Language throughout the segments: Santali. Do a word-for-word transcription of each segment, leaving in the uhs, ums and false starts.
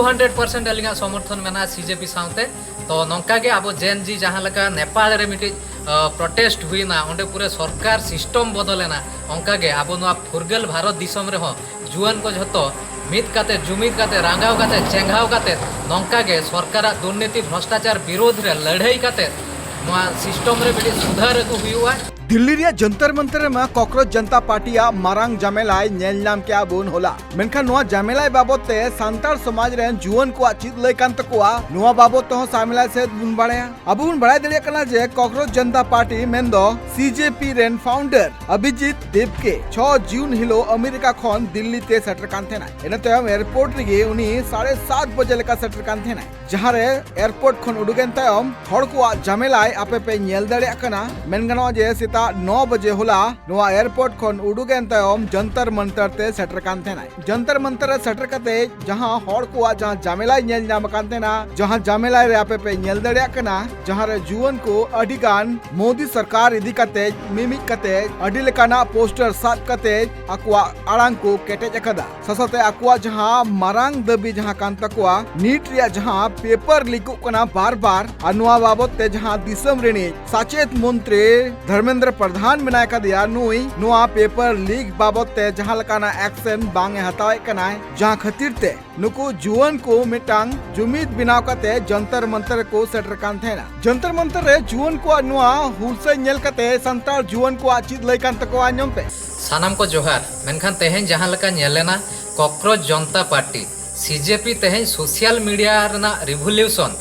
ᱦᱟᱱᱰᱨᱮᱰ ᱯᱟᱨᱥᱮᱱᱴ ᱟᱹᱞᱤᱧᱟᱜ ᱥᱚᱢᱚᱨᱛᱷᱚᱱ ᱢᱮᱱᱟᱜᱼᱟ ᱥᱤᱡᱮᱯᱤ ᱥᱟᱶᱛᱮ᱾ ᱛᱚ ᱱᱚᱝᱠᱟ ᱜᱮ ᱟᱵᱚ ᱡᱮᱱ ᱡᱤ ᱡᱟᱦᱟᱸ ᱞᱮᱠᱟ ᱱᱮᱯᱟᱞ ᱨᱮ ᱢᱤᱫᱴᱤᱡ ᱯᱨᱚᱴᱮᱥᱴ ᱦᱩᱭᱱᱟ, ᱚᱸᱰᱮ ᱯᱩᱨᱟᱹ ᱥᱚᱨᱠᱟᱨ ᱥᱤᱥᱴᱚᱢ ᱵᱚᱫᱚᱞᱮᱱᱟ, ᱚᱱᱠᱟ ᱜᱮ ᱟᱵᱚ ᱱᱚᱣᱟ ᱯᱷᱩᱨᱜᱟᱹᱞ ᱵᱷᱟᱨᱚᱛ ᱫᱤᱥᱚᱢ ᱨᱮᱦᱚᱸ ᱡᱩᱣᱟᱹᱱ ᱠᱚ ᱡᱷᱚᱛᱚ ᱢᱤᱫ ᱠᱟᱛᱮ, ᱡᱩᱢᱤᱫ ᱠᱟᱛᱮ, ᱨᱟᱸᱜᱟᱣ ᱠᱟᱛᱮ, ᱪᱮᱸᱜᱷᱟᱣ ᱠᱟᱛᱮ ᱱᱚᱝᱠᱟ ᱜᱮ ᱥᱚᱨᱠᱟᱨᱟᱜ ᱫᱩᱨᱱᱤᱛᱤ ᱵᱷᱨᱚᱥᱴᱟᱪᱟᱨ ᱵᱤᱨᱳᱫᱷ ᱨᱮ ᱞᱟᱹᱲᱦᱟᱹᱭ ᱠᱟᱛᱮ ᱱᱚᱣᱟ ᱥᱤᱥᱴᱚᱢ ᱨᱮ ᱢᱤᱫᱴᱤᱡ ᱥᱩᱫᱷᱟᱹᱨ ᱟᱹᱜᱩ ᱦᱩᱭᱩᱜᱼᱟ᱾ ᱫᱤᱞᱞᱤ ᱨᱮᱭᱟᱜ ᱡᱚᱱᱛᱚᱨ ᱢᱚᱱᱛᱚᱨ ᱨᱮᱢᱟ ᱠᱚᱠᱨᱳᱪ ᱡᱚᱱᱛᱟ ᱯᱟᱨᱴᱤᱭᱟᱜ ᱢᱟᱨᱟᱝ ᱡᱟᱢᱮᱞᱟᱭ ᱧᱮᱞ ᱧᱟᱢ ᱠᱮᱜᱼᱟ ᱵᱚᱱ ᱦᱚᱞᱟ᱾ ᱢᱮᱱᱠᱷᱟᱱ ᱱᱚᱣᱟ ᱡᱟᱢᱮᱞᱟᱭ ᱵᱟᱵᱚᱛ ᱛᱮ ᱥᱟᱱᱛᱟᱲ ᱥᱚᱢᱟᱡᱽ ᱨᱮᱱ ᱡᱩᱣᱟᱹᱱ ᱠᱚᱣᱟᱜ ᱪᱮᱫ ᱞᱟᱹᱭ ᱠᱟᱱ ᱛᱟᱠᱚᱣᱟ, ᱱᱚᱣᱟ ᱵᱟᱵᱚᱛ ᱛᱮᱦᱚᱸ ᱥᱟᱢᱮᱞᱟᱭ ᱥᱮᱫ ᱵᱚᱱ ᱵᱟᱲᱟᱭᱟ᱾ ᱟᱵᱚ ᱵᱚᱱ ᱵᱟᱲᱟᱭ ᱫᱟᱲᱮᱭᱟᱜ ᱠᱟᱱᱟ ᱡᱮ ᱠᱚᱠᱨᱳᱪ ᱡᱚᱱᱛᱟ ᱯᱟᱨᱴᱤ ᱢᱮᱱᱫᱚ ᱥᱤᱡᱮᱯᱤ ᱨᱮᱱ ᱯᱷᱟᱣᱩᱱᱰᱟᱨ ᱚᱵᱷᱤᱡᱤᱛ ᱫᱮᱵᱽᱠᱮ ᱪᱷᱚ ᱡᱩᱱ ᱦᱤᱞᱳᱜ ᱟᱢᱮᱨᱤᱠᱟ ᱠᱷᱚᱱ ᱫᱤᱞᱞᱤ ᱛᱮ ᱥᱮᱴᱮᱨ ᱠᱟᱱ ᱛᱟᱦᱮᱱᱟᱭ᱾ ᱤᱱᱟᱹ ᱛᱟᱭᱚᱢ ᱮᱭᱟᱨᱯᱳᱨᱴ ᱨᱮᱜᱮ ᱩᱱᱤ ᱥᱟᱲᱮ ᱥᱟᱛ ᱵᱟᱡᱮ ᱞᱮᱠᱟ ᱥᱮᱴᱮᱨ ᱠᱟᱱ ᱛᱟᱦᱮᱱᱟᱭ, ᱡᱟᱦᱟᱸᱨᱮ ᱮᱭᱟᱨᱯᱳᱨᱴ ᱠᱷᱚᱱ ᱩᱰᱩᱠᱮᱱ ᱛᱟᱭᱚᱢ ᱦᱚᱲ ᱠᱚᱣᱟᱜ ᱡᱟᱢᱮᱞᱟᱭ ᱟᱯᱮ ᱯᱮ ᱧᱮᱞ ᱫᱟᱲᱮᱭᱟᱜ ᱠᱟᱱᱟ᱾ ᱢᱮᱱ ᱜᱟᱱᱚᱜᱼᱟ ᱡᱮ ᱥᱮᱛᱟᱜ ᱱᱚ ᱵᱟᱡᱮ ᱦᱚᱞᱟ ᱱᱚᱣᱟ ᱮᱭᱟᱨᱯᱳᱨᱴ ᱠᱷᱚᱱ ᱩᱰᱩᱠᱮᱱ ᱛᱟᱭᱚᱢ ᱡᱚᱱᱛᱚᱨ ᱢᱚᱱᱛᱚᱨ ᱛᱮ ᱥᱮᱴᱮᱨ ᱠᱟᱱ ᱛᱟᱦᱮᱱᱟᱭ᱾ ᱡᱚᱱᱛᱚᱨ ᱢᱚᱱᱛᱚᱨ ᱨᱮ ᱥᱮᱴᱮᱨ ᱠᱟᱛᱮ ᱡᱟᱦᱟᱸ ᱦᱚᱲ ᱠᱚᱣᱟᱜ ᱡᱟᱦᱟᱸ ᱡᱟᱢᱮᱞᱟᱭ ᱧᱮᱞ ᱧᱟᱢ ᱟᱠᱟᱱ ᱛᱟᱦᱮᱱᱟ, ᱡᱟᱦᱟᱸ ᱡᱟᱢᱮᱞᱟᱭ ᱨᱮ ᱟᱯᱮ ᱯᱮ ᱧᱮᱞ ᱫᱟᱲᱮᱭᱟᱜ ᱠᱟᱱᱟ, ᱡᱟᱦᱟᱸ ᱨᱮ ᱡᱩᱣᱟᱹᱱ ᱠᱚ ᱟᱹᱰᱤ ᱜᱟᱱ ᱢᱳᱫᱤ ᱥᱚᱨᱠᱟᱨ ᱤᱫᱤ ᱠᱟᱛᱮ ᱢᱤᱢᱤᱫ ᱠᱟᱛᱮ ᱟᱹᱰᱤ ᱞᱮᱠᱟᱱᱟᱜ ᱯᱳᱥᱴᱟᱨ ᱥᱟᱵ ᱠᱟᱛᱮ ᱟᱠᱚᱣᱟᱜ ᱟᱲᱟᱝ ᱠᱚ ᱠᱮᱴᱮᱡ ᱟᱠᱟᱫᱟ᱾ ᱥᱟᱶᱥᱟᱶᱛᱮ ᱟᱠᱚᱣᱟᱜ ᱡᱟᱦᱟᱸ ᱢᱟᱨᱟᱝ ᱫᱟᱹᱵᱤ ᱡᱟᱦᱟᱸ ᱠᱟᱱ ᱛᱟᱠᱚᱣᱟ, ᱱᱤᱴ ᱨᱮᱭᱟᱜ ᱡᱟᱦᱟᱸ ᱯᱮᱯᱟᱨ ᱞᱤᱠᱚᱜ ᱠᱟᱱᱟ ᱵᱟᱨ ᱵᱟᱨ, ᱟᱨ ᱱᱚᱣᱟ ᱵᱟᱵᱚᱛ ᱛᱮ ᱡᱟᱦᱟᱸ ᱫᱤᱥᱚᱢ ᱨᱤᱱᱤᱡ ᱥᱟᱪᱮᱛ ᱢᱚᱱᱛᱨᱤ ᱫᱷᱚᱨᱢᱮᱱᱫᱨᱚ ᱯᱨᱚᱫᱷᱟᱱ ᱢᱮᱱᱟᱭ ᱠᱟᱫᱮᱭᱟ, ᱱᱩᱭ ᱱᱚᱣᱟ ᱯᱮᱯᱟᱨ ᱞᱤᱠ ᱵᱟᱵᱚᱛ ᱛᱮ ᱡᱟᱦᱟᱸ ᱞᱮᱠᱟᱱᱟᱜ ᱮᱠᱥᱮᱱ ᱵᱟᱝ ᱮ ᱦᱟᱛᱟᱣᱮᱫ ᱠᱟᱱᱟᱭ, ᱡᱟᱦᱟᱸ ᱠᱷᱟᱹᱛᱤᱨ ᱛᱮ ᱱᱩᱠᱩ ᱡᱩᱣᱟᱹᱱ ᱠᱚ ᱢᱤᱫᱴᱟᱝ ᱡᱩᱢᱤᱫ ᱵᱮᱱᱟᱣ ᱠᱟᱛᱮ ᱡᱚᱱᱛᱚᱨ ᱢᱚᱱᱛᱚᱨ ᱨᱮᱠᱚ ᱥᱮᱴᱮᱨ ᱠᱟᱱ ᱛᱟᱦᱮᱱᱟ᱾ ᱡᱚᱱᱛᱚᱨ ᱢᱚᱱᱛᱚᱨ ᱨᱮ ᱡᱩᱣᱟᱹᱱ ᱠᱚᱣᱟᱜ ᱱᱚᱣᱟ ᱦᱩᱞᱥᱟᱹᱭ ᱧᱮᱞ ᱠᱟᱛᱮ ᱥᱟᱱᱛᱟᱲ ᱡᱩᱣᱟᱹᱱ ᱠᱚᱣᱟᱜ ᱪᱮᱫ ᱞᱟᱹᱭ ᱠᱟᱱ ᱛᱟᱠᱚᱣᱟ, ᱟᱸᱡᱚᱢ ᱯᱮ᱾ ᱥᱟᱱᱟᱢ ᱠᱚ ᱡᱚᱦᱟᱨ᱾ ᱢᱮᱱᱠᱷᱟᱱ ᱛᱮᱦᱮᱧ ᱡᱟᱦᱟᱸ ᱞᱮᱠᱟ ᱧᱮᱞ ᱮᱱᱟ, ᱠᱚᱠᱨᱳᱪ ᱡᱚᱱᱛᱟ ᱯᱟᱨᱴᱤ, ᱥᱤᱡᱮᱯᱤ, ᱛᱮᱦᱮᱧ ᱥᱳᱥᱤᱭᱟᱞ ᱢᱤᱰᱤᱭᱟ ᱨᱮᱱᱟᱜ ᱨᱤᱵᱷᱚᱞᱤᱭᱩᱥᱚᱱ,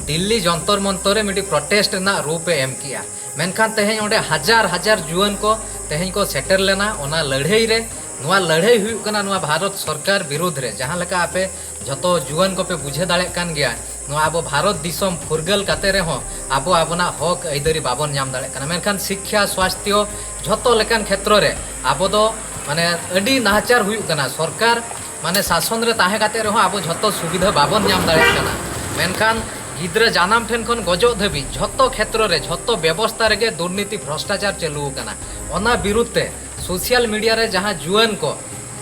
ᱫᱤᱞᱞᱤ ᱡᱚᱱᱛᱚᱨ ᱢᱚᱱᱛᱚᱨ ᱨᱮ ᱢᱤᱫᱴᱤᱡ ᱯᱨᱚᱴᱮᱥᱴ ᱨᱮᱱᱟᱜ ᱨᱩᱯ ᱮ ᱮᱢ ᱠᱮᱜᱼᱟ᱾ ᱢᱮᱱᱠᱷᱟᱱ ᱛᱮᱦᱮᱧ ᱚᱸᱰᱮ ᱦᱟᱡᱟᱨ ᱦᱟᱡᱟᱨ ᱡᱩᱣᱟᱹᱱ ᱠᱚ ᱛᱮᱦᱮᱧ ᱠᱚ ᱥᱮᱴᱮᱨ ᱞᱮᱱᱟ ᱚᱱᱟ ᱞᱟᱹᱲᱦᱟᱹᱭ ᱨᱮ᱾ ᱱᱚᱣᱟ ᱞᱟᱹᱲᱦᱟᱹᱭ ᱦᱩᱭᱩᱜ ᱠᱟᱱᱟ ᱱᱚᱣᱟ ᱵᱷᱟᱨᱚᱛ ᱥᱚᱨᱠᱟᱨ ᱵᱤᱨᱩᱫᱷ ᱨᱮ, ᱡᱟᱦᱟᱸ ᱞᱮᱠᱟ ᱟᱯᱮ ᱡᱷᱚᱛᱚ ᱡᱩᱣᱟᱹᱱ ᱠᱚᱯᱮ ᱵᱩᱡᱷᱟᱹᱣ ᱫᱟᱲᱮᱭᱟᱜ ᱠᱟᱱ ᱜᱮᱭᱟ, ᱱᱚᱣᱟ ᱟᱵᱚ ᱵᱷᱟᱨᱚᱛ ᱫᱤᱥᱚᱢ ᱯᱷᱩᱨᱜᱟᱹᱞ ᱠᱟᱛᱮ ᱨᱮᱦᱚᱸ ᱟᱵᱚ ᱟᱵᱚᱱᱟᱜ ᱦᱚᱠ ᱟᱹᱭᱫᱟᱹᱨᱤ ᱵᱟᱵᱚᱱ ᱧᱟᱢ ᱫᱟᱲᱮᱭᱟᱜ ᱠᱟᱱᱟ᱾ ᱢᱮᱱᱠᱷᱟᱱ ᱥᱤᱠᱠᱷᱟ, ᱥᱣᱟᱥᱛᱷᱚ, ᱡᱷᱚᱛᱚ ᱞᱮᱠᱟᱱ ᱠᱷᱮᱛᱨᱚ ᱨᱮ ᱟᱵᱚ ᱫᱚ ᱢᱟᱱᱮ ᱟᱹᱰᱤ ᱱᱟᱦᱟᱪᱟᱨ ᱦᱩᱭᱩᱜ ᱠᱟᱱᱟ᱾ ᱥᱚᱨᱠᱟᱨ ᱢᱟᱱᱮ ᱥᱟᱥᱚᱱ ᱨᱮ ᱛᱟᱦᱮᱸ ᱠᱟᱛᱮ ᱨᱮᱦᱚᱸ ᱟᱵᱚ ᱡᱷᱚᱛᱚ ᱥᱩᱵᱤᱫᱷᱟ ᱵᱟᱵᱚᱱ ᱧᱟᱢ ᱫᱟᱲᱮᱭᱟᱜ ᱠᱟᱱᱟ᱾ ᱢᱮᱱᱠᱷᱟᱱ ᱜᱤᱫᱽᱨᱟᱹ ᱡᱟᱱᱟᱢ ᱴᱷᱮᱱ ᱠᱷᱚᱱ ᱜᱚᱡᱚᱜ ᱫᱷᱟᱹᱵᱤᱡ ᱡᱷᱚᱛᱚ ᱠᱷᱮᱛᱨᱚ ᱨᱮ, ᱡᱷᱚᱛᱚ ᱵᱮᱵᱚᱥᱛᱟ ᱨᱮᱜᱮ ᱫᱩᱨᱱᱤᱛᱤ, ᱵᱷᱨᱚᱥᱴᱟᱪᱟᱨ ᱪᱟᱹᱞᱩ ᱟᱠᱟᱱᱟ᱾ ᱚᱱᱟ ᱵᱤᱨᱩᱫᱷ ᱛᱮ ᱥᱳᱥᱤᱭᱟᱞ ᱢᱤᱰᱤᱭᱟ ᱨᱮ ᱡᱟᱦᱟᱸ ᱡᱩᱣᱟᱹᱱ ᱠᱚ,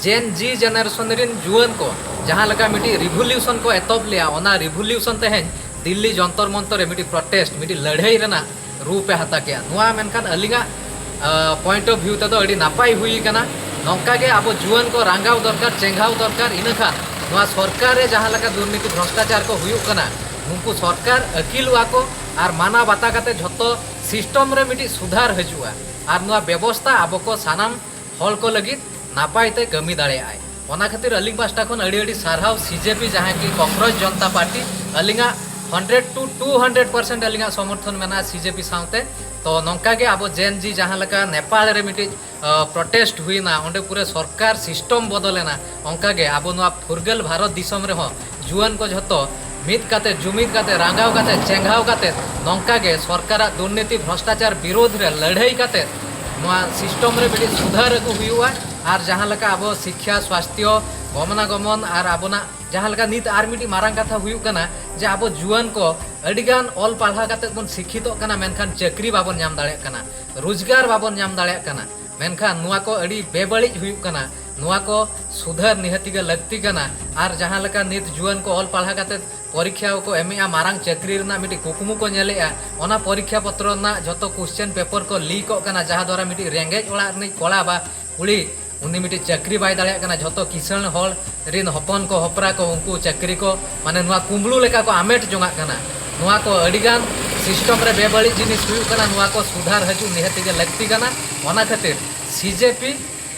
ᱡᱮᱱ ᱡᱤ ᱡᱮᱱᱟᱨᱮᱥᱚᱱ ᱨᱮᱱ ᱡᱩᱣᱟᱹᱱ ᱠᱚ ᱡᱟᱦᱟᱸ ᱞᱮᱠᱟ ᱢᱤᱫᱴᱤᱡ ᱨᱤᱵᱷᱚᱞᱤᱭᱩᱥᱚᱱ ᱠᱚ ᱮᱛᱚᱦᱚᱵ ᱞᱮᱜᱼᱟ, ᱚᱱᱟ ᱨᱤᱵᱷᱚᱞᱤᱭᱩᱥᱚᱱ ᱛᱮᱦᱮᱧ ᱫᱤᱞᱞᱤ ᱡᱚᱱᱛᱚᱨ ᱢᱚᱱᱛᱚᱨ ᱨᱮ ᱢᱤᱫᱴᱤᱡ ᱯᱨᱚᱴᱮᱥᱴ, ᱢᱤᱫᱴᱤᱡ ᱞᱟᱹᱲᱦᱟᱹᱭ ᱨᱮᱱᱟᱜ ᱨᱩᱯ ᱮ ᱦᱟᱛᱟᱣ ᱠᱮᱜᱼᱟ᱾ ᱱᱚᱣᱟ ᱢᱮᱱᱠᱷᱟᱱ ᱟᱹᱞᱤᱧᱟᱜ ᱯᱚᱭᱮᱱᱴ ᱚᱯᱷ ᱵᱷᱤᱭᱩ ᱛᱮᱫᱚ ᱟᱹᱰᱤ ᱱᱟᱯᱟᱭ ᱦᱩᱭ ᱠᱟᱱᱟ᱾ ᱱᱚᱝᱠᱟ ᱜᱮ ᱟᱵᱚ ᱡᱩᱣᱟᱹᱱ ᱠᱚ ᱨᱟᱸᱜᱟᱣ ᱫᱚᱨᱠᱟᱨ, ᱪᱮᱸᱜᱷᱟᱣ ᱫᱚᱨᱠᱟᱨ᱾ ᱤᱱᱟᱹᱠᱷᱟᱱ ᱱᱚᱣᱟ ᱥᱚᱨᱠᱟᱨ ᱨᱮ ᱡᱟᱦᱟᱸ ᱞᱮᱠᱟ ᱫᱩᱨᱱᱤᱛᱤ ᱵᱷᱨᱚᱥᱴᱟᱪᱟᱨ ᱠᱚ ᱦᱩᱭᱩᱜ ᱠᱟᱱᱟ, ᱱᱩᱠᱩ ᱥᱚᱨᱠᱟᱨ ᱟᱹᱠᱤᱞᱚᱜᱼᱟ ᱠᱚ ᱟᱨ ᱢᱟᱱᱟᱣ ᱵᱟᱛᱟ ᱠᱟᱛᱮ ᱡᱷᱚᱛᱚ ᱥᱤᱥᱴᱚᱢ ᱨᱮ ᱢᱤᱫᱴᱤᱡ ᱥᱩᱫᱷᱟᱨ ᱦᱤᱡᱩᱜᱼᱟ ᱟᱨ ᱱᱚᱣᱟ ᱵᱮᱵᱚᱥᱛᱟ ᱟᱵᱚ ᱠᱚ ᱥᱟᱱᱟᱢ ᱦᱚᱲ ᱠᱚ ᱞᱟᱹᱜᱤᱫ ᱱᱟᱯᱟᱭ ᱛᱮ ᱠᱟᱹᱢᱤ ᱫᱟᱲᱮᱭᱟᱜᱼᱟᱭ᱾ ᱚᱱᱟ ᱠᱷᱟᱹᱛᱤᱨ ᱟᱹᱞᱤᱧ ᱯᱟᱥᱴᱟ ᱠᱷᱚᱱ ᱟᱹᱰᱤ ᱟᱹᱰᱤ ᱥᱟᱨᱦᱟᱣ ᱥᱤᱡᱮᱯᱤ, ᱡᱟᱦᱟᱸ ᱠᱤ ᱠᱚᱠᱨᱳᱪ ᱡᱚᱱᱛᱟ ᱯᱟᱨᱴᱤ᱾ ᱟᱹᱞᱤᱧᱟᱜ hundred two two hundred percent ᱟᱹᱞᱤᱧᱟᱜ ᱥᱚᱢᱚᱨᱛᱷᱚᱱ ᱢᱮᱱᱟᱜᱼᱟ ᱥᱤᱡᱮᱯᱤ ᱥᱟᱶᱛᱮ᱾ ᱛᱚ ᱱᱚᱝᱠᱟ ᱜᱮ ᱟᱵᱚ ᱡᱮᱱ ᱡᱤ ᱡᱟᱦᱟᱸ ᱞᱮᱠᱟ ᱱᱮᱯᱟᱞ ᱨᱮ ᱢᱤᱫᱴᱤᱡ ᱯᱨᱚᱴᱮᱥᱴ ᱦᱩᱭᱱᱟ, ᱚᱸᱰᱮ ᱯᱩᱨᱟᱹ ᱥᱚᱨᱠᱟᱨ ᱥᱤᱥᱴᱚᱢ ᱵᱚᱫᱚᱞᱮᱱᱟ, ᱚᱱᱠᱟ ᱜᱮ ᱟᱵᱚ ᱱᱚᱣᱟ ᱯᱷᱩᱨᱜᱟᱹᱞ ᱵᱷᱟᱨᱚᱛ ᱫᱤᱥᱚᱢ ᱨᱮᱦᱚᱸ ᱡᱩᱣᱟᱹᱱ ᱠᱚ ᱡᱷᱚᱛᱚ ᱢᱤᱫ ᱠᱟᱛᱮ, ᱡᱩᱢᱤᱫ ᱠᱟᱛᱮ, ᱨᱟᱸᱜᱟᱣ ᱠᱟᱛᱮ, ᱪᱮᱸᱜᱷᱟᱣ ᱠᱟᱛᱮ, ᱱᱚᱝᱠᱟ ᱜᱮ ᱥᱚᱨᱠᱟᱨᱟᱜ ᱫᱩᱨᱱᱤᱛᱤ ᱵᱷᱨᱚᱥᱴᱟᱪᱟᱨ ᱵᱤᱨᱳᱫᱷ ᱨᱮ ᱞᱟᱹᱲᱦᱟᱹᱭ ᱠᱟᱛᱮ ᱱᱚᱣᱟ ᱥᱤᱥᱴᱚᱢ ᱨᱮ ᱢᱤᱫᱴᱤᱡ ᱥᱩᱫᱷᱟᱹᱨ ᱟᱹᱜᱩ ᱦᱩᱭᱩᱜᱼᱟ᱾ ᱟᱨ ᱡᱟᱦᱟᱸ ᱞᱮᱠᱟ ᱟᱵᱚ ᱥᱤᱠᱠᱷᱟ, ᱥᱣᱟᱥᱛᱷᱭᱚ, ᱜᱚᱢᱚᱱᱟᱜᱚᱢᱚᱱ ᱟᱨ ᱟᱵᱚᱱᱟᱜ ᱡᱟᱦᱟᱸ ᱞᱮᱠᱟ ᱱᱤᱛ ᱟᱨ ᱢᱤᱫᱴᱤᱡ ᱢᱟᱨᱟᱝ ᱠᱟᱛᱷᱟ ᱦᱩᱭᱩᱜ ᱠᱟᱱᱟ ᱡᱮ ᱟᱵᱚ ᱡᱩᱣᱟᱹᱱ ᱠᱚ ᱟᱹᱰᱤᱜᱟᱱ ᱚᱞ ᱯᱟᱲᱦᱟᱣ ᱠᱟᱛᱮ ᱵᱚᱱ ᱥᱤᱠᱠᱷᱤᱛᱚᱜ ᱠᱟᱱᱟ, ᱢᱮᱱᱠᱷᱟᱱ ᱪᱟᱹᱠᱨᱤ ᱵᱟᱵᱚᱱ ᱧᱟᱢ ᱫᱟᱲᱮᱭᱟᱜ ᱠᱟᱱᱟ, ᱨᱳᱡᱽᱜᱟᱨ ᱵᱟᱵᱚᱱ ᱧᱟᱢ ᱫᱟᱲᱮᱭᱟᱜ ᱠᱟᱱᱟ᱾ ᱢᱮᱱᱠᱷᱟᱱ ᱱᱚᱣᱟ ᱠᱚ ᱟᱹᱰᱤ ᱵᱮᱵᱟᱹᱲᱤᱡ ᱦᱩᱭᱩᱜ ᱠᱟᱱᱟ᱾ ᱱᱚᱣᱟ ᱠᱚ ᱥᱩᱫᱷᱟᱹᱨ ᱱᱤᱦᱟᱹᱛᱤ ᱜᱮ ᱞᱟᱹᱠᱛᱤ ᱠᱟᱱᱟ᱾ ᱟᱨ ᱡᱟᱦᱟᱸ ᱞᱮᱠᱟ ᱱᱤᱛ ᱡᱩᱣᱟᱹᱱ ᱠᱚ ᱚᱞ ᱯᱟᱲᱦᱟᱣ ᱠᱟᱛᱮ ᱯᱚᱨᱤᱠᱠᱷᱟ ᱠᱚ ᱮᱢᱮᱜᱼᱟ, ᱢᱟᱨᱟᱝ ᱪᱟᱹᱠᱨᱤ ᱨᱮᱱᱟᱜ ᱢᱤᱫᱴᱤᱡ ᱠᱩᱠᱢᱩ ᱠᱚ ᱧᱮᱞᱮᱜᱼᱟ, ᱚᱱᱟ ᱯᱚᱨᱤᱠᱠᱷᱟ ᱯᱚᱛᱨᱚ ᱨᱮᱱᱟᱜ ᱡᱷᱚᱛᱚ ᱠᱚᱥᱪᱮᱱ ᱯᱮᱯᱟᱨ ᱠᱚ ᱞᱤᱠᱚᱜ ᱠᱟᱱᱟ, ᱡᱟᱦᱟᱸ ᱫᱣᱟᱨᱟ ᱢᱤᱫᱴᱤᱡ ᱨᱮᱸᱜᱮᱡ ᱚᱲᱟᱜ ᱨᱤᱱᱤᱡ ᱠᱚᱲᱟ ᱵᱟ ᱠᱩᱲᱤ ᱩᱱᱤ ᱢᱤᱫᱴᱤᱡ ᱪᱟᱹᱠᱨᱤ ᱵᱟᱭ ᱫᱟᱲᱮᱭᱟᱜ ᱠᱟᱱᱟ᱾ ᱡᱷᱚᱛᱚ ᱠᱤᱥᱟᱹᱬ ᱦᱚᱲ ᱨᱤᱱ ᱦᱚᱯᱚᱱ ᱠᱚ, ᱦᱚᱯᱨᱟ ᱠᱚ, ᱩᱱᱠᱩ ᱪᱟᱹᱠᱨᱤ ᱠᱚ, ᱢᱟᱱᱮ, ᱱᱚᱣᱟ ᱠᱩᱢᱵᱽᱲᱩ ᱞᱮᱠᱟ ᱠᱚ ᱟᱢᱮᱴ ᱡᱚᱝᱟᱜ ᱠᱟᱱᱟ᱾ ᱱᱚᱣᱟ ᱠᱚ ᱟᱹᱰᱤᱜᱟᱱ ᱥᱤᱥᱴᱚᱢ ᱨᱮ ᱵᱮᱵᱟᱹᱲᱤᱡ ᱡᱤᱱᱤᱥ ᱦᱩᱭᱩᱜ ᱠᱟᱱᱟ᱾ ᱱᱚᱣᱟ ᱠᱚ ᱥᱩᱫᱷᱟᱨ ᱦᱤᱡᱩᱜ ᱱᱤᱦᱟᱹᱛᱤ ᱜᱮ ᱞᱟᱹᱠᱛᱤ ᱠᱟᱱᱟ᱾ ᱚᱱᱟ ᱠᱷᱟᱹᱛᱤᱨ ᱥᱤᱡᱮᱯᱤ,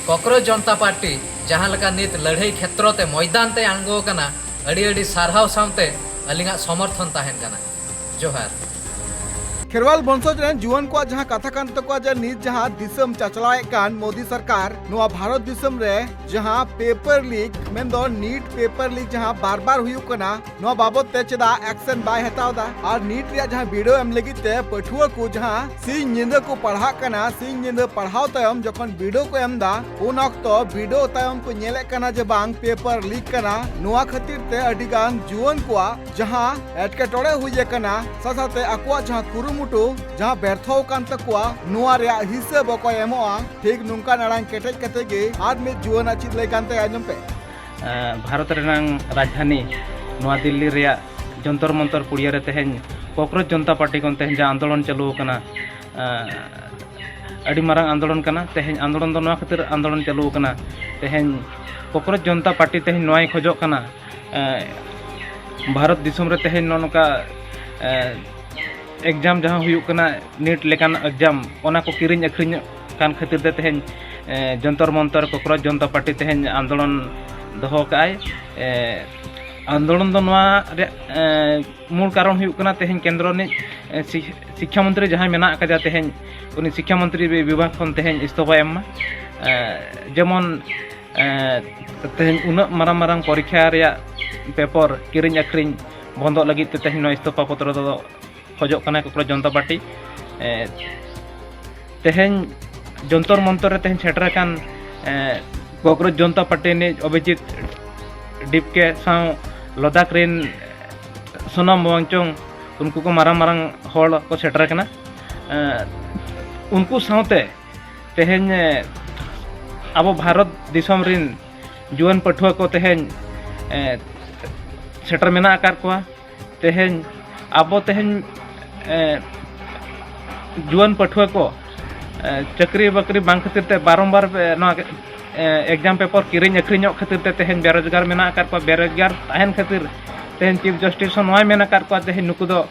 ᱠᱚᱠᱨᱳᱪ ᱡᱚᱱᱛᱟ ᱯᱟᱨᱴᱤ, ᱡᱟᱦᱟᱸ ᱞᱮᱠᱟ ᱱᱤᱛ ᱞᱟᱹᱲᱦᱟᱹᱭ ᱠᱷᱮᱛᱨᱚ ᱛᱮ ᱢᱚᱭᱫᱟᱱ ᱛᱮ ᱟᱬᱜᱚ ᱟᱠᱟᱱᱟ, ᱟᱹᱰᱤ ᱟᱹᱰᱤ ᱥᱟᱨᱦᱟᱣ ᱥᱟᱶᱛᱮ ᱟᱹᱞᱤᱧᱟᱜ ᱥᱚᱢᱚᱨᱛᱷᱚᱱ ᱛᱟᱦᱮᱱ ᱠᱟᱱᱟ᱾ ᱡᱚᱦᱟᱨ᱾ ᱠᱷᱮᱨᱣᱟᱞ ᱵᱚᱝᱥᱚᱡᱽ ᱨᱮᱱ ᱡᱩᱣᱟᱹᱱ ᱠᱚᱣᱟᱜ ᱡᱟᱦᱟᱸ ᱠᱟᱛᱷᱟ ᱠᱟᱱ ᱛᱟᱠᱚᱣᱟ ᱡᱮ ᱱᱤᱛ ᱡᱟᱦᱟᱸ ᱫᱤᱥᱚᱢ ᱪᱟᱪᱞᱟᱣᱮᱫ ᱠᱟᱱ ᱢᱳᱫᱤ ᱥᱚᱨᱠᱟᱨ, ᱱᱚᱣᱟ ᱵᱷᱟᱨᱚᱛ ᱫᱤᱥᱚᱢ ᱨᱮ ᱡᱟᱦᱟᱸ ᱯᱮᱯᱟᱨ ᱞᱤᱠ, ᱢᱮᱱᱫᱚ ᱱᱤᱴ ᱯᱮᱯᱟᱨ ᱞᱤᱠ ᱡᱟᱦᱟᱸ ᱵᱟᱨ ᱵᱟᱨ ᱦᱩᱭᱩᱜ ᱠᱟᱱᱟ, ᱱᱚᱣᱟ ᱵᱟᱵᱚᱛ ᱛᱮ ᱪᱮᱫᱟᱜ ᱮᱠᱥᱮᱱ ᱵᱟᱭ ᱦᱟᱛᱟᱣ ᱮᱫᱟ? ᱟᱨ ᱱᱤᱴ ᱨᱮᱭᱟᱜ ᱡᱟᱦᱟᱸ ᱵᱤᱰᱟᱹᱣ ᱮᱢ ᱞᱟᱹᱜᱤᱫ ᱛᱮ ᱯᱟᱹᱴᱷᱩᱣᱟᱹ ᱠᱚ ᱡᱟᱦᱟᱸ ᱥᱤᱧ ᱧᱤᱫᱟᱹ ᱠᱚ ᱯᱟᱲᱦᱟᱜ ᱠᱟᱱᱟ, ᱥᱤᱧ ᱧᱤᱫᱟᱹ ᱯᱟᱲᱦᱟᱣ ᱛᱟᱭᱚᱢ ᱡᱚᱠᱷᱚᱱ ᱵᱤᱰᱟᱹᱣ ᱠᱚ ᱮᱢ ᱮᱫᱟ, ᱩᱱ ᱚᱠᱛᱚ ᱵᱤᱰᱟᱹᱣ ᱛᱟᱭᱚᱢ ᱠᱚ ᱧᱮᱞᱮᱫ ᱠᱟᱱᱟ ᱡᱮ ᱵᱟᱝ, ᱯᱮᱯᱟᱨ ᱞᱤᱠ ᱠᱟᱱᱟ᱾ ᱱᱚᱣᱟ ᱠᱷᱟᱹᱛᱤᱨ ᱛᱮ ᱟᱹᱰᱤ ᱜᱟᱱ ᱡᱩᱣᱟᱹᱱ ᱠᱚᱣᱟᱜ ᱡᱟᱦᱟᱸ ᱮᱴᱠᱮᱴᱚᱬᱮ ᱦᱩᱭ ᱟᱠᱟᱱᱟ, ᱥᱟᱶ ᱥᱟᱶᱛᱮ ᱟᱠᱚᱣᱟᱜ ᱡᱟᱦᱟᱸ ᱠᱩᱨᱩᱢᱩᱴᱩ ᱡᱟᱦᱟᱸ ᱵᱮᱨᱛᱷᱚ ᱟᱠᱟᱱ ᱛᱟᱠᱚᱣᱟ, ᱱᱚᱣᱟ ᱨᱮᱭᱟᱜ ᱦᱤᱥᱟᱹᱵ ᱚᱠᱚᱭ ᱮᱢᱚᱜᱼᱟ? ᱴᱷᱤᱠ ᱱᱚᱝᱠᱟᱱ ᱟᱲᱟᱝ ᱠᱮᱴᱮᱡ ᱠᱟᱛᱮ ᱜᱮ ᱟᱨ ᱢᱤᱫ ᱡᱩᱣᱟᱹᱱᱟᱜ ᱪᱮᱫ ᱞᱟᱹᱭ ᱠᱟᱱ ᱛᱟᱭᱟ, ᱟᱸᱡᱚᱢ ᱯᱮ᱾ ᱮᱸ, ᱵᱷᱟᱨᱚᱛ ᱨᱮᱱᱟᱝ ᱨᱟᱡᱽᱫᱷᱟᱱᱤ ᱱᱚᱣᱟ ᱫᱤᱞᱞᱤ ᱨᱮᱭᱟᱜ ᱡᱚᱱᱛᱚᱨ ᱢᱚᱱᱛᱚᱨ ᱯᱩᱲᱤᱭᱟᱹ ᱨᱮ ᱛᱮᱦᱮᱧ ᱠᱚᱠᱨᱳᱪ ᱡᱚᱱᱛᱟ ᱯᱟᱨᱴᱤ ᱠᱷᱚᱱ ᱛᱮᱦᱮᱧ ᱡᱟᱦᱟᱸ ᱟᱱᱫᱳᱞᱚᱱ ᱪᱟᱹᱞᱩ ᱟᱠᱟᱱᱟ, ᱮᱸ, ᱟᱹᱰᱤ ᱢᱟᱨᱟᱝ ᱟᱱᱫᱳᱞᱚᱱ ᱠᱟᱱᱟ᱾ ᱛᱮᱦᱮᱧ ᱟᱱᱫᱳᱞᱚᱱ ᱫᱚ ᱱᱚᱣᱟ ᱠᱷᱟᱹᱛᱤᱨ ᱟᱱᱫᱳᱞᱚᱱ ᱪᱟᱹᱞᱩ ᱟᱠᱟᱱᱟ, ᱛᱮᱦᱮᱧ ᱠᱚᱠᱨᱳᱪ ᱡᱚᱱᱛᱟ ᱯᱟᱨᱴᱤ ᱛᱮᱦᱮᱧ ᱱᱚᱣᱟᱭ ᱠᱷᱚᱡᱚᱜ ᱠᱟᱱᱟ, ᱮᱸ, ᱵᱷᱟᱨᱚᱛ ᱫᱤᱥᱚᱢ ᱨᱮ ᱛᱮᱦᱮᱧ ᱱᱚᱜᱼᱚ ᱱᱚᱝᱠᱟ, ᱮᱸ, ᱮᱠᱡᱟᱢ ᱡᱟᱦᱟᱸ ᱦᱩᱭᱩᱜ ᱠᱟᱱᱟ, ᱱᱤᱴ ᱞᱮᱠᱟᱱ ᱮᱠᱡᱟᱢ, ᱚᱱᱟ ᱠᱚ ᱠᱤᱨᱤᱧ ᱟᱹᱠᱷᱨᱤᱧᱚᱜ ᱠᱟᱱ ᱠᱷᱟᱹᱛᱤᱨ ᱛᱮ ᱛᱮᱦᱮᱧ, ᱮᱸ, ᱡᱚᱱᱛᱚᱨ ᱢᱚᱱᱛᱚᱨ ᱠᱚᱠᱨᱳᱪ ᱡᱚᱱᱛᱟ ᱯᱟᱨᱴᱤ ᱛᱮᱦᱮᱧ ᱟᱱᱫᱳᱞᱚᱱ ᱫᱚᱦᱚ ᱠᱟᱜᱼᱟᱭ᱾ ᱮᱸ, ᱟᱱᱫᱳᱞᱚᱱ ᱫᱚ ᱱᱚᱣᱟ ᱨᱮᱭᱟᱜ, ᱮᱸ, ᱢᱩᱞ ᱠᱟᱨᱚᱱ ᱦᱩᱭᱩᱜ ᱠᱟᱱᱟ, ᱛᱮᱦᱮᱧ ᱠᱮᱱᱫᱨᱚ ᱨᱤᱱᱤᱡ, ᱮᱸ, ᱥᱤ-, ᱥᱤᱠᱠᱷᱟ ᱢᱚᱱᱛᱨᱤ ᱡᱟᱦᱟᱸᱭ ᱢᱮᱱᱟᱜ ᱟᱠᱟᱫᱮᱭᱟ, ᱛᱮᱦᱮᱧ ᱩᱱᱤ ᱥᱤᱠᱠᱷᱟ ᱢᱚᱱᱛᱨᱤ ᱵᱤ-, ᱵᱤᱵᱷᱟᱜᱽ ᱠᱷᱚᱱ ᱛᱮᱦᱮᱧ ᱤᱥᱛᱚᱯᱷᱟᱭ ᱮᱢ ᱢᱟ᱾ ᱮᱸ, ᱡᱮᱢᱚᱱ, ᱮᱸ, ᱛᱮᱦᱮᱧ ᱩᱱᱟᱹᱜ ᱢᱟᱨᱟᱝ ᱢᱟᱨᱟᱝ ᱯᱚᱨᱤᱠᱠᱷᱟ ᱨᱮᱭᱟᱜ ᱯᱮᱯᱚᱨ ᱠᱤᱨᱤᱧ ᱟᱹᱠᱷᱨᱤᱧ ᱵᱚᱱᱫᱚᱜ ᱞᱟᱹᱜᱤᱫ ᱛᱮ ᱛᱮᱦᱮᱧ ᱱᱚᱣᱟ ᱤᱥᱛᱚᱯᱷᱟ ᱯᱚᱛᱨᱚ ᱫᱚ ᱠᱷᱚᱡᱚᱜ ᱠᱟᱱᱟ ᱠᱚᱠᱨᱳᱪ ᱡᱚᱱᱛᱟ ᱯᱟᱨᱴᱤ᱾ ᱮᱸ, ᱛᱮᱦᱮᱧ ᱡᱚᱱᱛᱚᱨ ᱢᱚᱱᱛᱚᱨ ᱨᱮ ᱛᱮᱦᱮᱧ ᱥᱮᱴᱮᱨ ᱟᱠᱟᱱ, ᱮᱸ, ᱠᱚᱠᱨᱳᱪ ᱡᱚᱱᱛᱟ ᱯᱟᱨᱴᱤ ᱨᱤᱱᱤᱡ ᱚᱵᱷᱤᱡᱤᱛ ᱰᱤᱯᱠᱮ ᱥᱟᱶ ᱞᱟᱫᱟᱠᱷ ᱨᱤᱱ ᱥᱳᱱᱟᱢ ᱢᱚᱝᱪᱚᱝ, ᱩᱱᱠᱩ ᱠᱚ ᱢᱟᱨᱟᱝ ᱢᱟᱨᱟᱝ ᱦᱚᱲ ᱠᱚ ᱥᱮᱴᱮᱨ ᱟᱠᱟᱱᱟ᱾ ᱮᱸ, ᱩᱱᱠᱩ ᱥᱟᱶᱛᱮ ᱛᱮᱦᱮᱧ, ᱮᱸ, ᱟᱵᱚ ᱵᱷᱟᱨᱚᱛ ᱫᱤᱥᱚᱢ ᱨᱤᱱ ᱡᱩᱣᱟᱹᱱ ᱯᱟᱹᱴᱷᱩᱣᱟᱹ ᱠᱚ ᱛᱮᱦᱮᱧ, ᱮᱸ, ᱥᱮᱴᱮᱨ ᱢᱮᱱᱟᱜ ᱟᱠᱟᱫ ᱠᱚᱣᱟ᱾ ᱛᱮᱦᱮᱧ ᱟᱵᱚ ᱛᱮᱦᱮᱧ, ᱮᱸ, ᱡᱩᱣᱟᱹᱱ ᱯᱟᱹᱴᱷᱩᱣᱟᱹ ᱠᱚ, ᱮᱸ, ᱪᱟᱹᱠᱨᱤ ᱵᱟᱹᱠᱨᱤ ᱵᱟᱝ ᱠᱷᱟᱹᱛᱤᱨ ᱛᱮ ᱵᱟᱨᱚᱢᱵᱟᱨ, ᱮᱸ, ᱱᱚᱣᱟ, ᱮᱸ, ᱮᱠᱡᱟᱢ ᱯᱮᱯᱚᱨ ᱠᱤᱨᱤᱧ ᱟᱹᱠᱷᱨᱤᱧᱚᱜ ᱠᱷᱟᱹᱛᱤᱨ ᱛᱮ ᱛᱮᱦᱮᱧ ᱵᱮᱨᱳᱡᱽᱜᱟᱨ ᱢᱮᱱᱟᱜ ᱟᱠᱟᱫ ᱠᱚᱣᱟ᱾ ᱵᱮᱨᱳᱡᱽᱜᱟᱨ ᱛᱟᱦᱮᱱ ᱠᱷᱟᱹᱛᱤᱨ ᱛᱮᱦᱮᱧ ᱪᱤᱯ ᱡᱟᱥᱴᱤᱥ ᱦᱚᱸ ᱱᱚᱣᱟᱭ ᱢᱮᱱ ᱟᱠᱟᱫ ᱠᱚᱣᱟ, ᱛᱮᱦᱮᱧ ᱱᱩᱠᱩ ᱫᱚ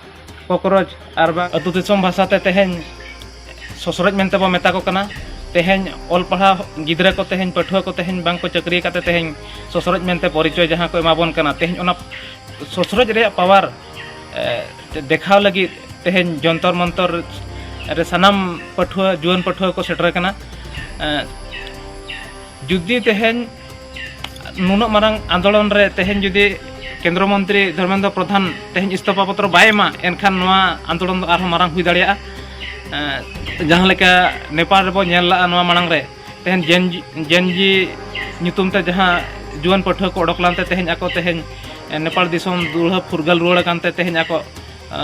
ᱠᱚᱠᱨᱳᱪ ᱟᱨ ᱵᱟᱝ ᱟᱹᱛᱩ ᱫᱤᱥᱚᱢ ᱵᱷᱟᱥᱟ ᱛᱮ ᱛᱮᱦᱮᱧ ᱥᱚᱥᱨᱚᱡ ᱢᱮᱱᱛᱮ ᱵᱚ ᱢᱮᱛᱟ ᱠᱚ ᱠᱟᱱᱟ᱾ ᱛᱮᱦᱮᱧ ᱚᱞ ᱯᱟᱲᱦᱟᱣ ᱜᱤᱫᱽᱨᱟᱹ ᱠᱚ, ᱛᱮᱦᱮᱧ ᱯᱟᱹᱴᱷᱩᱣᱟᱹ ᱠᱚ ᱛᱮᱦᱮᱧ ᱵᱟᱝ ᱠᱚ ᱪᱟᱹᱠᱨᱤ ᱟᱠᱟᱫ ᱛᱮ ᱛᱮᱦᱮᱧ ᱥᱚᱥᱨᱚᱡ ᱢᱮᱱᱛᱮ ᱯᱚᱨᱤᱪᱚᱭ ᱡᱟᱦᱟᱸ ᱠᱚ ᱮᱢᱟ ᱵᱚᱱ ᱠᱟᱱᱟ, ᱛᱮᱦᱮᱧ ᱚᱱᱟ ᱥᱚᱥᱨᱚᱡ ᱨᱮᱭᱟᱜ ᱯᱟᱣᱟᱨ, ᱮ, ᱫᱮᱠᱷᱟᱣ ᱞᱟᱹᱜᱤᱫ ᱛᱮᱦᱮᱧ ᱡᱚᱱᱛᱚᱨ ᱢᱚᱱᱛᱚᱨ ᱨᱮ ᱥᱟᱱᱟᱢ ᱯᱟᱹᱴᱷᱩᱣᱟᱹ, ᱡᱩᱣᱟᱹᱱ ᱯᱟᱹᱴᱷᱩᱣᱟᱹ ᱠᱚ ᱥᱮᱴᱮᱨ ᱟᱠᱟᱱᱟ᱾ ᱮ, ᱡᱩᱫᱤ ᱛᱮᱦᱮᱧ ᱱᱩᱱᱟᱹᱜ ᱢᱟᱨᱟᱝ ᱟᱱᱫᱳᱞᱚᱱ ᱨᱮ ᱛᱮᱦᱮᱧ ᱡᱩᱫᱤ ᱠᱮᱱᱫᱨᱚ ᱢᱚᱱᱛᱨᱤ ᱫᱷᱚᱨᱢᱮᱱᱫᱨᱚ ᱯᱨᱚᱫᱷᱟᱱ ᱛᱮᱦᱮᱧ ᱤᱥᱛᱚᱯᱷᱟ ᱯᱚᱛᱨᱚ ᱵᱟᱭ ᱮᱢᱟ, ᱮᱱᱠᱷᱟᱱ ᱱᱚᱣᱟ ᱟᱱᱫᱳᱞᱚᱱ ᱫᱚ ᱟᱨᱦᱚᱸ ᱢᱟᱨᱟᱝ ᱦᱩᱭ ᱫᱟᱲᱮᱭᱟᱜᱼᱟ᱾ ᱮ, ᱡᱟᱦᱟᱸ ᱞᱮᱠᱟ ᱱᱮᱯᱟᱞ ᱨᱮᱵᱚ ᱧᱮᱞ ᱞᱟᱜᱼᱟ ᱱᱚᱣᱟ ᱢᱟᱲᱟᱝ ᱨᱮ, ᱛᱮᱦᱮᱧ ᱡᱮᱱ ᱡᱤ, ᱡᱮᱱ ᱡᱤ ᱧᱩᱛᱩᱢ ᱛᱮ ᱡᱟᱦᱟᱸ ᱡᱩᱣᱟᱹᱱ ᱯᱟᱹᱴᱷᱩᱣᱟᱹ ᱠᱚ ᱚᱰᱚᱠ ᱞᱮᱱᱛᱮ ᱛᱮᱦᱮᱧ ᱟᱠᱚ ᱛᱮᱦᱮᱧ, ᱮ, ᱱᱮᱯᱟᱞ ᱫᱤᱥᱚᱢ ᱫᱩᱲᱦᱟᱹ ᱯᱷᱩᱨᱜᱟᱹᱞ ᱨᱩᱣᱟᱹᱲ ᱟᱠᱟᱱ ᱛᱮ ᱛᱮᱦᱮᱧ ᱟᱠᱚ, ᱮ,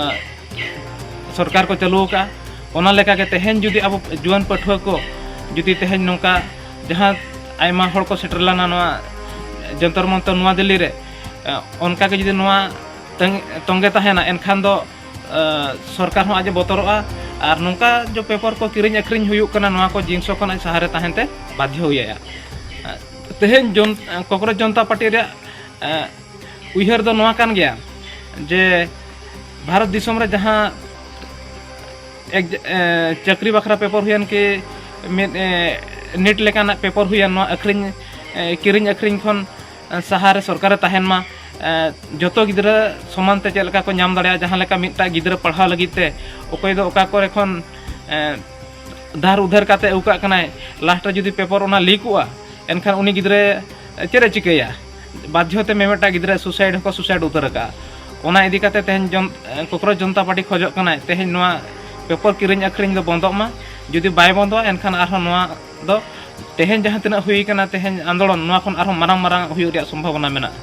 ᱥᱚᱨᱠᱟᱨ ᱠᱚ ᱪᱟᱹᱞᱩ ᱟᱠᱟᱫᱼᱟ᱾ ᱚᱱᱟ ᱞᱮᱠᱟᱜᱮ ᱛᱮᱦᱮᱧ ᱡᱩᱫᱤ ᱟᱵᱚ ᱡᱩᱣᱟᱹᱱ ᱯᱟᱹᱴᱷᱩᱣᱟᱹ ᱠᱚ ᱡᱩᱫᱤ ᱛᱮᱦᱮᱧ ᱱᱚᱝᱠᱟ ᱡᱟᱦᱟᱸ ᱟᱭᱢᱟ ᱦᱚᱲ ᱠᱚ ᱥᱮᱴᱮᱨ ᱞᱮᱱᱟ ᱱᱚᱣᱟ ᱡᱚᱱᱛᱚᱨ ᱢᱚᱱᱛᱚᱨ ᱱᱚᱣᱟ ᱫᱤᱞᱞᱤ ᱨᱮ, ᱮ, ᱚᱱᱠᱟ ᱜᱮ ᱡᱩᱫᱤ ᱱᱚᱣᱟ ᱛᱟᱹᱝ-, ᱛᱚᱸᱜᱮ ᱛᱟᱦᱮᱱᱟ, ᱮᱱᱠᱷᱟᱱ ᱫᱚ, ᱮ, ᱥᱚᱨᱠᱟᱨ ᱦᱚᱸ ᱟᱡ ᱮ ᱵᱚᱛᱚᱨᱚᱜᱼᱟ᱾ ᱟᱨ ᱱᱚᱝᱠᱟ ᱡᱮ ᱯᱮᱯᱟᱨ ᱠᱚ ᱠᱤᱨᱤᱧ ᱟᱹᱠᱷᱨᱤᱧ ᱦᱩᱭᱩᱜ ᱠᱟᱱᱟ, ᱱᱚᱣᱟ ᱠᱚ ᱡᱤᱱᱤᱥ ᱠᱷᱚᱱ ᱟᱡ ᱥᱟᱦᱟᱨᱮ ᱛᱟᱦᱮᱱ ᱛᱮ ᱵᱟᱫᱷᱭᱚ ᱦᱩᱭᱟᱭᱟ᱾ ᱮ, ᱛᱮᱦᱮᱧ ᱡᱚᱱ-, ᱮ, ᱠᱚᱠᱨᱚᱡᱽ ᱡᱚᱱᱛᱟ ᱯᱟᱨᱴᱤ ᱨᱮᱭᱟᱜ, ᱮ, ᱩᱭᱦᱟᱹᱨ ᱫᱚ ᱱᱚᱣᱟ ᱠᱟᱱ ᱜᱮᱭᱟ ᱡᱮ ᱵᱷᱟᱨᱚᱛ ᱫᱤᱥᱚᱢ ᱨᱮ ᱡᱟᱦᱟᱸ ᱮᱠ-, ᱮ, ᱪᱟᱹᱠᱨᱤ ᱵᱟᱠᱷᱨᱟ ᱯᱮᱯᱟᱨ ᱦᱩᱭᱮᱱ ᱠᱤ ᱢᱤᱫ, ᱮ, ᱱᱤᱴ ᱞᱮᱠᱟᱱᱟᱜ ᱯᱮᱯᱟᱨ ᱦᱩᱭᱮᱱ, ᱱᱚᱣᱟ ᱟᱹᱠᱷᱨᱤᱧ, ᱮ, ᱠᱤᱨᱤᱧ ᱟᱹᱠᱷᱨᱤᱧ ᱠᱷᱚᱱ, ᱮ, ᱥᱟᱦᱟ ᱨᱮ ᱥᱚᱨᱠᱟᱨᱮ ᱛᱟᱦᱮᱱ ᱢᱟ᱾ ᱮ, ᱡᱚᱛᱚ ᱜᱤᱫᱽᱨᱟᱹ ᱥᱚᱢᱟᱱ ᱛᱮ ᱪᱮᱫ ᱞᱮᱠᱟ ᱠᱚ ᱧᱟᱢ ᱫᱟᱲᱮᱭᱟᱜᱼᱟ, ᱡᱟᱦᱟᱸ ᱞᱮᱠᱟ ᱢᱤᱫᱴᱟᱜ ᱜᱤᱫᱽᱨᱟᱹ ᱯᱟᱲᱦᱟᱣ ᱞᱟᱹᱜᱤᱫ ᱛᱮ ᱚᱠᱚᱭ ᱫᱚ ᱚᱠᱟ ᱠᱚᱨᱮ ᱠᱷᱚᱱ, ᱮ, ᱫᱷᱟᱨ ᱩᱫᱷᱟᱹᱨ ᱠᱟᱛᱮ ᱟᱹᱜᱩ ᱠᱟᱜ ᱠᱟᱱᱟᱭ, ᱞᱟᱥᱴ ᱨᱮ ᱡᱩᱫᱤ ᱯᱮᱯᱟᱨ ᱚᱱᱟ ᱞᱤᱠᱚᱜᱼᱟ, ᱮᱱᱠᱷᱟᱱ ᱩᱱᱤ ᱜᱤᱫᱽᱨᱟᱹ ᱪᱮᱫ ᱮ ᱪᱤᱠᱟᱹᱭᱟ? ᱵᱟᱫᱽᱫᱷᱚ ᱛᱮ ᱢᱤᱢᱤᱫᱴᱟᱜ ᱜᱤᱫᱽᱨᱟᱹ ᱥᱩᱥᱟᱭᱤᱰ ᱦᱚᱸᱠᱚ ᱥᱩᱥᱟᱭᱤᱰ ᱩᱛᱟᱹᱨ ᱟᱠᱟᱫᱼᱟ᱾ ᱚᱱᱟ ᱤᱫᱤ ᱠᱟᱛᱮ ᱛᱮᱦᱮᱧ ᱡᱚᱱ-, ᱠᱚᱠᱨᱚᱡᱽ ᱡᱚᱱᱛᱟ ᱯᱟᱨᱴᱤ ᱠᱷᱚᱡᱚᱜ ᱠᱟᱱᱟᱭ, ᱛᱮᱦᱮᱧ ᱱᱚᱣᱟ ᱯᱮᱯᱟᱨ ᱠᱤᱨᱤᱧ ᱟᱹᱠᱷᱨᱤᱧ ᱫᱚ ᱵᱚᱱᱫᱚᱜ ᱢᱟ᱾ ᱡᱩᱫᱤ ᱵᱟᱭ ᱵᱚᱱᱫᱚᱜᱼᱟ, ᱮᱱᱠᱷᱟᱱ ᱟᱨᱦᱚᱸ ᱱᱚᱣᱟ ᱫᱚ ᱛᱮᱦᱮᱧ ᱡᱟᱦᱟᱸ ᱛᱤᱱᱟᱹᱜ ᱦᱩᱭ ᱠᱟᱱᱟ, ᱛᱮᱦᱮᱧ ᱟᱱᱫᱳᱞᱚᱱ, ᱱᱚᱣᱟ ᱠᱷᱚᱱ ᱟᱨᱦᱚᱸ ᱢᱟᱨᱟᱝ ᱢᱟᱨᱟᱝ ᱦᱩᱭᱩᱜ ᱨᱮᱭᱟᱜ ᱥᱚᱢᱵᱷᱟᱵᱚᱱᱟ ᱢᱮᱱᱟᱜᱼᱟ᱾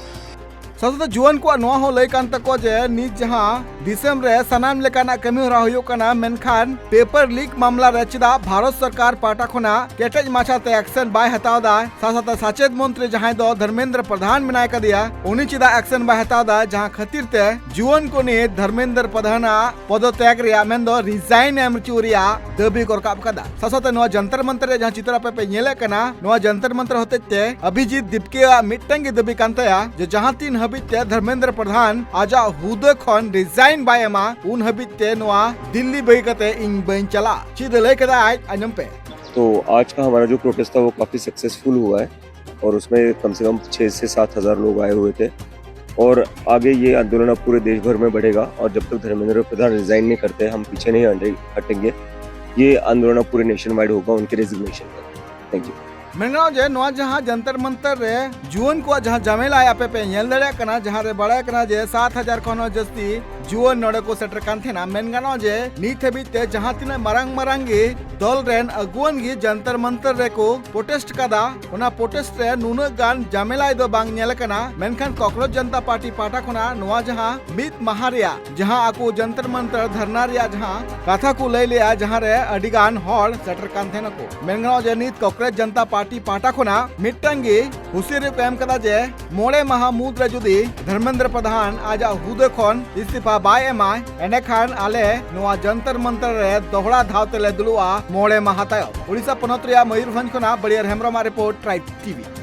ᱥᱟᱶᱛᱮ ᱡᱩᱣᱟᱹᱱ ᱠᱚᱣᱟᱜ ᱱᱚᱣᱟ ᱦᱚᱸ ᱞᱟᱹᱭ ᱠᱟᱱ ᱛᱟᱠᱚᱣᱟ ᱡᱮ ᱱᱤᱛ ᱡᱟᱦᱟᱸ ᱫᱤᱥᱚᱢ ᱨᱮ ᱥᱟᱱᱟᱢ ᱞᱮᱠᱟᱱᱟᱜ ᱠᱟᱹᱢᱤ ᱦᱚᱨᱟ ᱦᱩᱭᱩᱜ ᱠᱟᱱᱟ, ᱢᱮᱱᱠᱷᱟᱱ ᱯᱮᱯᱟᱨ ᱞᱤᱠ ᱢᱟᱢᱞᱟ ᱨᱮ ᱪᱮᱫᱟᱜ ᱵᱷᱟᱨᱚᱛ ᱥᱚᱨᱠᱟᱨ ᱯᱟᱦᱴᱟ ᱠᱷᱚᱱᱟᱜ ᱠᱮᱴᱮᱡ ᱢᱟᱪᱷᱟᱛᱮ ᱮᱠᱥᱮᱱ ᱵᱟᱭ ᱦᱟᱛᱟᱣ ᱮᱫᱟ? ᱥᱟᱶ ᱥᱟᱶᱛᱮ ᱥᱟᱪᱮᱫ ᱢᱚᱱᱛᱨᱤ ᱡᱟᱦᱟᱸᱭ ᱫᱚ ᱫᱷᱚᱨᱢᱮᱱᱫᱨᱚ ᱯᱨᱚᱫᱷᱟᱱ ᱢᱮᱱᱟᱭ ᱠᱟᱫᱮᱭᱟ, ᱩᱱᱤ ᱪᱮᱫᱟᱜ ᱮᱠᱥᱮᱱ ᱵᱟᱭ ᱦᱟᱛᱟᱣ ᱮᱫᱟ, ᱡᱟᱦᱟᱸ ᱠᱷᱟᱹᱛᱤᱨ ᱛᱮ ᱡᱩᱣᱟᱹᱱ ᱠᱚ ᱱᱤᱭᱮ ᱫᱷᱚᱨᱢᱮᱱᱫᱨᱚ ᱯᱨᱚᱫᱷᱟᱱᱟᱜ ᱯᱚᱫᱚᱛᱭᱟᱜ ᱨᱮᱭᱟᱜ, ᱢᱮᱱᱫᱚ ᱨᱤᱡᱟᱭᱤᱱ ᱮᱢ ᱦᱚᱪᱚ ᱨᱮᱭᱟᱜ ᱫᱟᱹᱵᱤ ᱠᱚ ᱨᱟᱠᱟᱵ ᱠᱟᱫᱟ? ᱥᱟᱶ ᱥᱟᱶᱛᱮ ᱱᱚᱣᱟ ᱡᱚᱱᱛᱚᱨ ᱢᱚᱱᱛᱚᱨ ᱨᱮᱭᱟᱜ ᱡᱟᱦᱟᱸ ᱪᱤᱛᱟᱹᱨ ᱟᱯᱮ ᱯᱮ ᱧᱮᱞᱮᱫ ᱠᱟᱱᱟ, ᱱᱚᱣᱟ ᱡᱚᱱᱛᱚᱨ ᱢᱚᱱᱛᱚᱨ ᱦᱚᱛᱮᱡ ᱛᱮ ᱚᱵᱷᱤᱡᱤᱛ ᱫᱤᱯᱠᱮᱭᱟᱜ ᱢᱤᱫᱴᱟᱝ ᱜᱮ ᱫᱟᱹᱵᱤ ᱠᱟᱱ ᱛᱟᱭᱟ ᱡᱮ ᱡᱟᱦᱟᱸ ᱛᱤᱱ ᱦᱟᱹᱵᱤᱡ ᱛᱮ ᱫᱷᱚᱨᱢᱮᱱᱫᱨᱚ ᱯᱨᱚᱫᱷᱟᱱ ᱟᱡᱟᱜ ᱦᱩᱫᱟᱹ ᱠᱷᱚᱱ ᱨᱤᱡᱟᱭᱤᱱ ᱵᱟᱭ ᱮᱢᱟ, ᱩᱱ ᱦᱟᱹᱵᱤᱡ ᱛᱮ ᱱᱚᱣᱟ ᱫᱤᱞᱞᱤ ᱵᱟᱹᱜᱤ ᱠᱟᱛᱮ ᱤᱧ ᱵᱟᱹᱧ ᱪᱟᱞᱟᱜᱼᱟ᱾ ᱪᱮᱫ ᱮ ᱞᱟᱹᱭ ᱠᱮᱫᱟ ᱟᱡ, ᱟᱸᱡᱚᱢ ᱯᱮ᱾ तो आज का हमारा जो प्रोटेस्ट था, वो काफ़ी सक्सेसफुल हुआ है और उसमें कम से कम छः से सात हज़ार लोग आए हुए थे। और आगे ये आंदोलन अब पूरे देश भर में बढ़ेगा और जब तक धर्मेंद्र प्रधान रिजाइन नहीं करते, हम पीछे नहीं हटे-, हटेंगे। ये आंदोलन अब पूरे नेशन वाइड होगा उनके रेजिग्नेशन पर। Thank you. ᱢᱮᱱ ᱜᱟᱱᱚᱜᱼᱟ ᱡᱮ ᱱᱚᱣᱟ ᱡᱟᱦᱟᱸ ᱡᱚᱱᱛᱚᱨ ᱢᱚᱱᱛᱚᱨ ᱨᱮ ᱡᱩᱣᱟᱹᱱ ᱠᱚᱣᱟᱜ ᱡᱟᱦᱟᱸ ᱡᱟᱢᱮᱞᱟ ᱟᱯᱮ ᱯᱮ ᱧᱮᱞ ᱫᱟᱲᱮᱭᱟᱜ ᱠᱟᱱᱟ, ᱡᱟᱦᱟᱸ ᱨᱮ ᱵᱟᱲᱟᱭ ᱠᱟᱱᱟ ᱡᱮ ᱥᱟᱛ ᱦᱟᱡᱟᱨ ᱠᱷᱚᱱ ᱦᱚᱸ ᱡᱟᱹᱥᱛᱤ ᱡᱩᱣᱟᱹᱱ ᱱᱚᱰᱮ ᱠᱚ ᱥᱮᱴᱮᱨ ᱠᱟᱱ ᱛᱟᱦᱮᱱᱟ᱾ ᱢᱮᱱ ᱜᱟᱱᱚᱜᱼᱟ ᱡᱮ ᱱᱤᱛ ᱦᱟᱹᱵᱤᱡ ᱛᱮ ᱡᱟᱦᱟᱸ ᱛᱤᱱᱟᱹᱜ ᱢᱟᱨᱟᱝ ᱢᱟᱨᱟᱝ ᱜᱮ ᱫᱚᱞ ᱨᱮᱱ ᱟᱹᱜᱩᱣᱟᱹᱱ ᱜᱮ ᱡᱚᱱᱛᱚᱨ ᱢᱚᱱᱛᱚᱨ ᱨᱮᱠᱚ ᱯᱨᱚᱴᱮᱥᱴ ᱠᱟᱫᱟ, ᱚᱱᱟ ᱯᱨᱚᱴᱮᱥᱴ ᱨᱮ ᱱᱩᱱᱟᱹᱜ ᱜᱟᱱ ᱡᱟᱢᱮᱞᱟᱭ ᱫᱚ ᱵᱟᱝ ᱧᱮᱞ ᱟᱠᱟᱱᱟ᱾ ᱢᱮᱱᱠᱷᱟᱱ ᱠᱚᱠᱨᱚᱡᱽ ᱡᱚᱱᱛᱟ ᱯᱟᱨᱴᱤ ᱯᱟᱦᱴᱟ ᱠᱷᱚᱱᱟᱜ ᱱᱚᱣᱟ ᱡᱟᱦᱟᱸ ᱢᱤᱫ ᱢᱟᱦᱟ ᱨᱮᱭᱟᱜ ᱡᱟᱦᱟᱸ ᱟᱠᱚ ᱡᱚᱱᱛᱚᱨ ᱢᱚᱱᱛᱚᱨ ᱫᱷᱟᱨᱱᱟ ᱨᱮᱭᱟᱜ ᱡᱟᱦᱟᱸ ᱠᱟᱛᱷᱟ ᱠᱚ ᱞᱟᱹᱭ ᱞᱮᱜᱼᱟ, ᱡᱟᱦᱟᱸ ᱨᱮ ᱟᱹᱰᱤ ᱜᱟᱱ ᱦᱚᱲ ᱥᱮᱴᱮᱨ ᱠᱟᱱ ᱛᱟᱦᱮᱱᱟᱠᱚ᱾ ᱢᱮᱱ ᱜᱟᱱᱚᱜᱼᱟ ᱡᱮ ᱱᱤᱛ ᱠᱚᱠᱨᱚᱡᱽ ᱡᱚᱱᱛᱟ ᱯᱟᱨᱴᱤ ᱯᱟᱨᱴᱤ ᱯᱟᱦᱴᱟ ᱠᱷᱚᱱᱟᱜ ᱢᱤᱫᱴᱟᱝ ᱜᱮ ᱦᱩᱥᱤᱭᱟᱹᱨᱤ ᱠᱚ ᱮᱢ ᱠᱟᱫᱟ ᱡᱮ ᱢᱚᱬᱮ ᱢᱟᱦᱟ ᱢᱩᱫᱽ ᱨᱮ ᱡᱩᱫᱤ ᱫᱷᱚᱨᱢᱮᱱᱫᱨᱚ ᱯᱨᱚᱫᱷᱟᱱ ᱟᱡᱟᱜ ᱦᱩᱫᱟᱹ ᱠᱷᱚᱱ ᱤᱥᱛᱤᱯᱷᱟ ᱵᱟᱭ ᱮᱢᱟ, ᱮᱸᱰᱮᱠᱷᱟᱱ ᱟᱞᱮ ᱱᱚᱣᱟ ᱡᱚᱱᱛᱚᱨ ᱢᱚᱱᱛᱚᱨ ᱨᱮ ᱫᱚᱦᱲᱟ ᱫᱷᱟᱣ ᱛᱮᱞᱮ ᱫᱩᱲᱩᱵᱼᱟ ᱢᱚᱬᱮ ᱢᱟᱦᱟ ᱛᱟᱭᱚᱢ᱾ ᱳᱰᱤᱥᱟ ᱯᱚᱱᱚᱛ ᱨᱮᱭᱟᱜ ᱢᱚᱭᱩᱨᱵᱷᱚᱸᱡᱽ ᱠᱷᱚᱱᱟᱜ ᱵᱟᱲᱤᱭᱟᱨ ᱦᱮᱢᱵᱨᱚᱢᱟᱜ ᱨᱤᱯᱳᱨᱴ, ᱴᱨᱟᱭᱤᱵᱽ ᱴᱤᱵᱷᱤ᱾